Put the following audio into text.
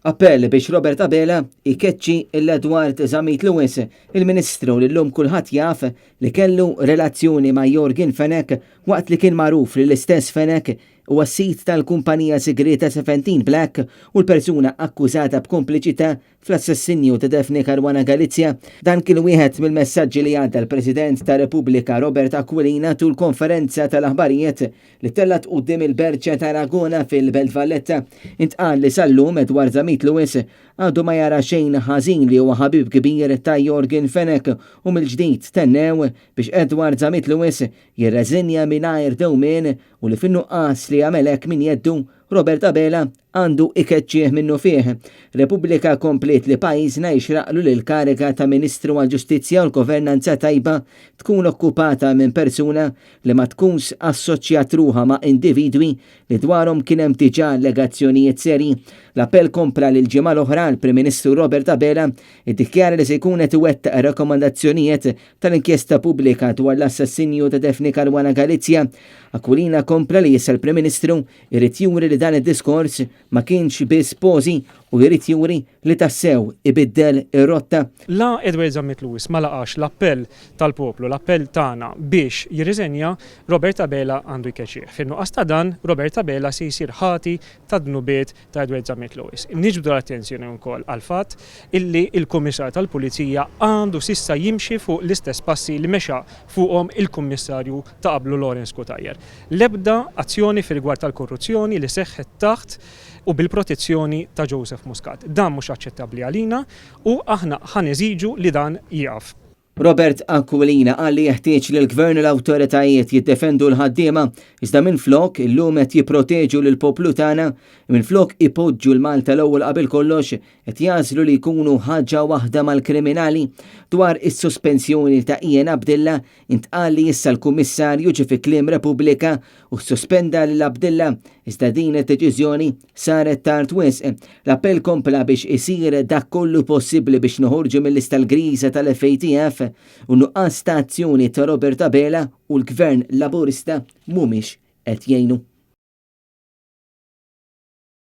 Appell biex Robert Abela jkeċċi 'l Edward Zammit Lewis, il-Ministru li llum kulħadd jaf li kellu relazzjoni ma' Yorgen Fenech waqt li kien magħruf li l-istess Fenech huwa s-sid tal-kumpanija sigrieta 17 Black u l-persuna akkużata b'kompliċità fl-assassinju ta' Daphne Caruana Galizia. Dan kien wieħed mill-messaġġi li għadda l-President ta' Repubblika Robert Aquilina tul konferenza tal-aħbarijiet li ttellgħet quddiem il-Berċa ta' Aragona fil-Belt Valletta. Intqal li sal-lum Edward Zammit Lewis għadu ma jara xejn ħażin li huwa ħabib kbir ta' Yorgen Fenech u mill-ġdid tennew biex Edward Zammit Lewis jirreżinja mingħajr dewmien u li fin-nuqqas li jagħmel hekk minn jeddu, Robert Abela għandu ikeċċih minnufih. Repubblika kompliet li pajjiżna jixraqlu li l-kariga ta' Ministru għall-Ġustizzja u l-Governanza Tajba tkun okkupata minn persuna li ma tkunx assoċjat ruħha ma' individwi li dwarhom kien hemm diġà allegazzjonijiet serji. L-appell kompla li l-ġimgħa l-oħra l-Prim Ministru Robert Abela iddikjara li se jkun qed iwettaq ir-rakkomandazzjonijiet tal-inkjesta pubblika dwar l-assassinju ta' Daphne Caruana Galizia. Aquilina kompla li issa l-Prim Ministru jrid juri li dan id-diskors ma kienx biss pożi u jrid juri li tassew ibiddel ir-rotta. La Edward Zammit Lewis ma laqax l-appell tal-poplu, l-appell tagħna biex jirriżenja, Robert Abela għandu jkeċċih. Fin-nuqqas ta' dan, Robert Abela se jsir ħati tad-dnubiet ta' Edward Zammit Lewis. Niġbdu l-attenzjoni wkoll għall-fatt illi l-Kummissarju tal-Pulizija għandu s'issa jimxi fuq l-istess passi li mexa fuqhom il-Kummissarju ta' qablu Lawrence Cutajar. L-ebda azzjoni fir-rigward tal-korruzzjoni li seħħet taħt u bil-protezzjoni ta' Joseph Muscat. Dan mhux aċċettabbli għalina u aħna ħa neżiġu li dan jieqaf. Robert Aquilina qal li jeħtieġ li l-Gvern u l-awtoritajiet jiddefendu l-ħaddiema, iżda minflok illum qed jipproteġu lill-poplu tagħna, minflok ipoġġu l-Malta l-ewwel qabel kollox, qed jagħżlu li jkunu ħaġa waħda mal-kriminali. Dwar is-sospensjoni ta' Ian Abdilla, Intqal li issa l-Kummissarju ġie fi kliem Repubblika u ssospenda lil Abdilla, iżda din id-deċiżjoni saret tard wisq. L-appell kompla biex isir dak kollu possibbli biex noħorġu mil-lista l-griża tal-FATF u n-nuqqas ta' azzjoni ta' Robert Abela u l-Gvern Laburista mhumiex qed jgħinu.